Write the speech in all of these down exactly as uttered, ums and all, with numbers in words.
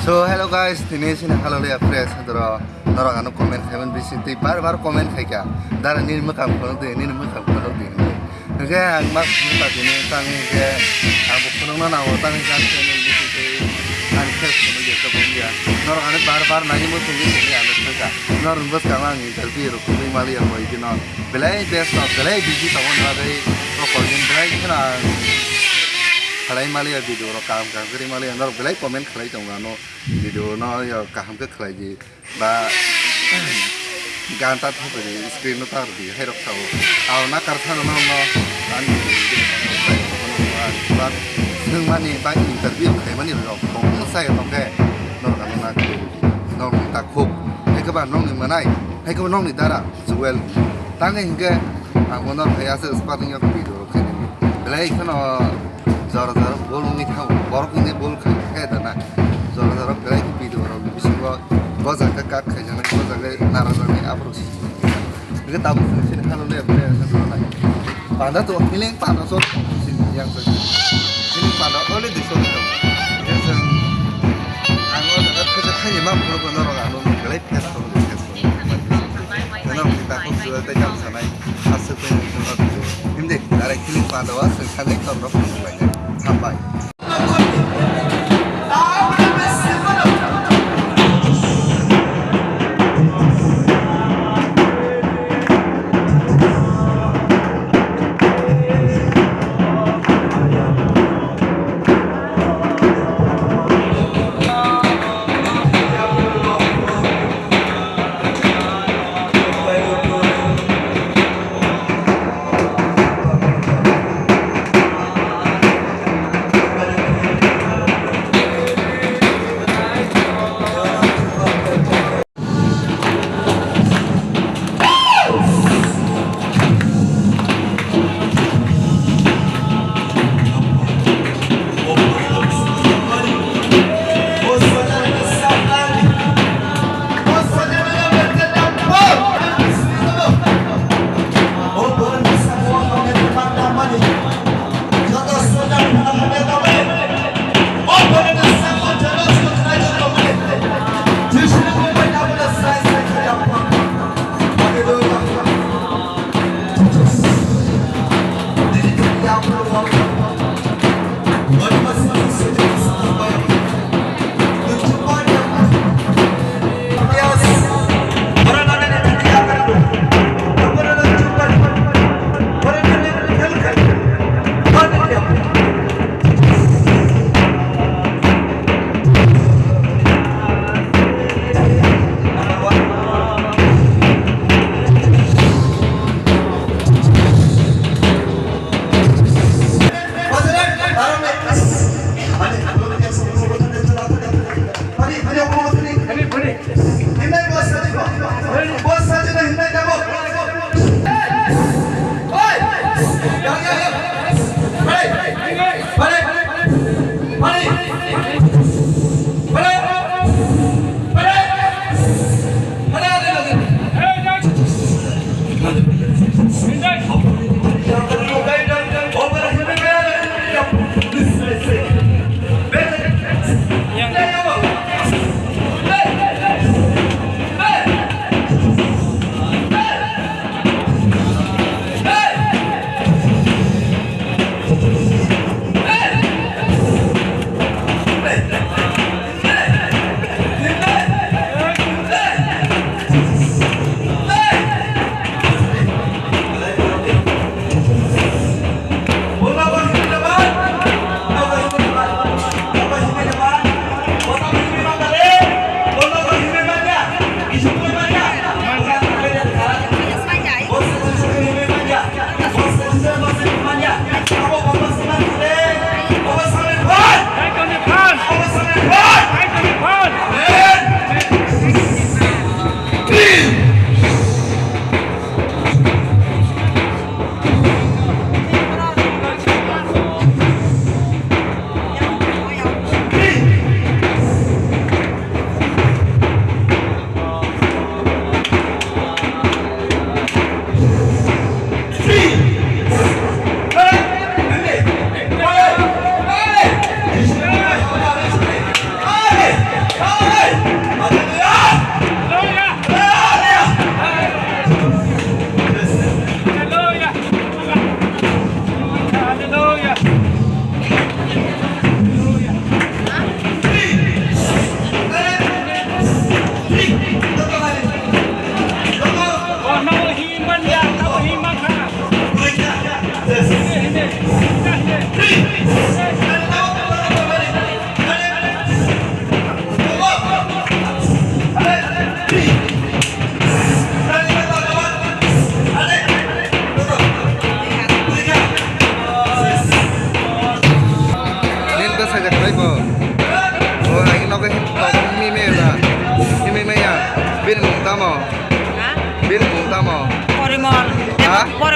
So hello guys, tini sini halolaya fresh doro norok ano comment khaiman bisi tei bar bar comment khaika dara nini mwkhang phunuk di, nini mwkhang phunuk di hinwi. Hingke ang ma phunuk ta tini tang hingke ang bo phunukna nango tang hingke ang channel bisi tei ang face phunuk ya tabuk ya. Norok ano bar bar nai mo tongwi tini ano thangka. Norok bwskang ang interview rok tongwi maliya bo ikino belai best of belai busy tongo bagwi o kok din belai kheno ang khalai maliya video rok kaham kaham khe ri maliya norok belai comment khalai tongo ano. Video no yo kaham khe khlai di ba gan ta thok di screen no tar di hai rok sao. Tao na kar thano no no ani ba swng mani ba interview khai mani rok kong sai tong khe norok ano na khe norok ni ta khuk hai khe ba nong ni manai hai khe ba nong ni dara Jewel tang hingke ang bono hai aswk sparring yok video rok khai belai kheno jora jora bol wngwi thango borok wngwi bol khai khe da na jora jora belai khe video rok bisingo bo jaga cut khaijaknai bo jaga narajaknai aborok si hingke tabuk chwng sini hano le belai aswk jora nai panda to hiling panda so sini yang so hiling panda ole diso ni tong hingke chwng ang o jaga khaisa khaini ma borok norok ano belai face to face to Norok ni takhuk sura tei kam sanai aswk tei nung tong rok. Himdi, direct feeling panda o aswk thangwi tong rok phunuk lainai. Hambai.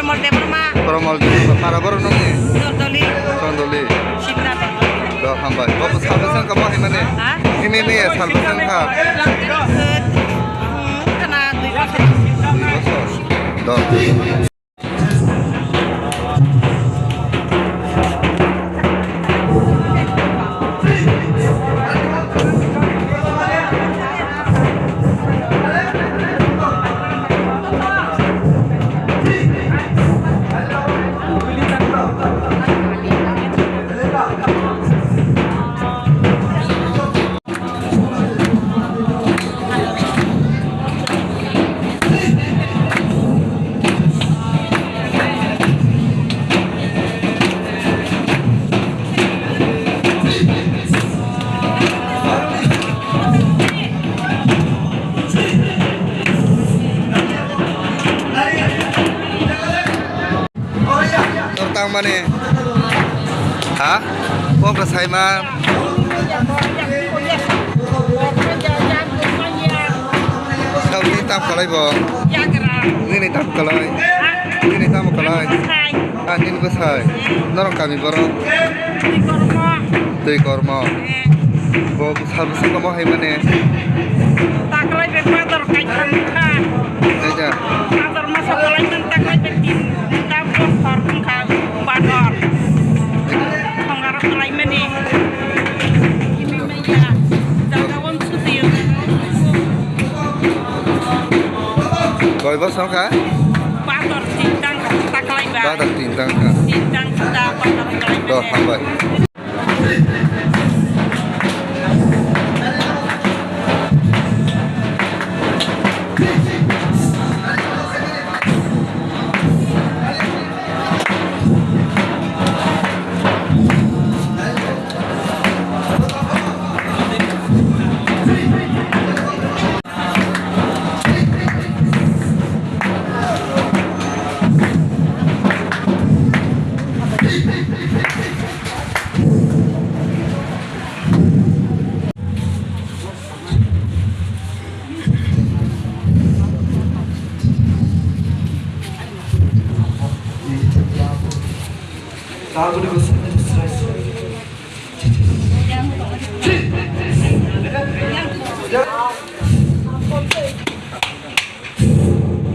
Pramol Debbarma. Pramol Debbarma. Para borok nokni? Chondoli. Chondoli. Simna Debbarma. Do hambai. Bo salbwswng kha bo hai mani? Ha? Nini ni salbwswng kha? Hmm, kana dui bosor. Dui bosor. Do. Tor tang mani. Ha? Kok rw sai ma. Kau ni tam kalai bo. Nini tam kalai. Nini tam kalai. Ah, nini bwsai. Norok kami borok. Twi kormo. Bo sal bwswk tamo hai mani. Taklai be bador kai thang kha. Kaida. Bador masa kwlai man taklai be tin ta bosor wng kha bador. Thongaro kwlai mani. Imi maya. Jaga wng suti. Koi bosor kha? Bador tin tang kha taklai ba. Bador tin tang kha. Tin tang kha ta bador kwlai mani. Do hambai.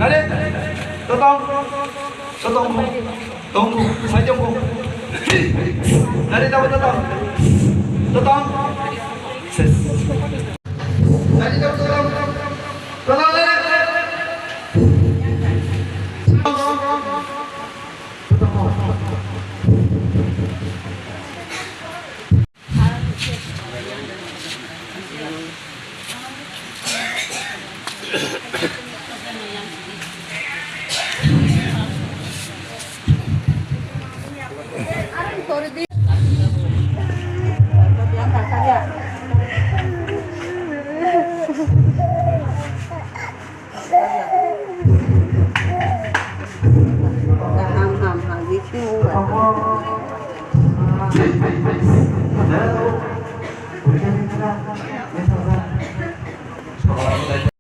Nare, totong, totong, tong, sai jong ko. Nare, tabo totong, totong, ses. Nare, tabo totong, totong, nare. Ham ham ham di sini.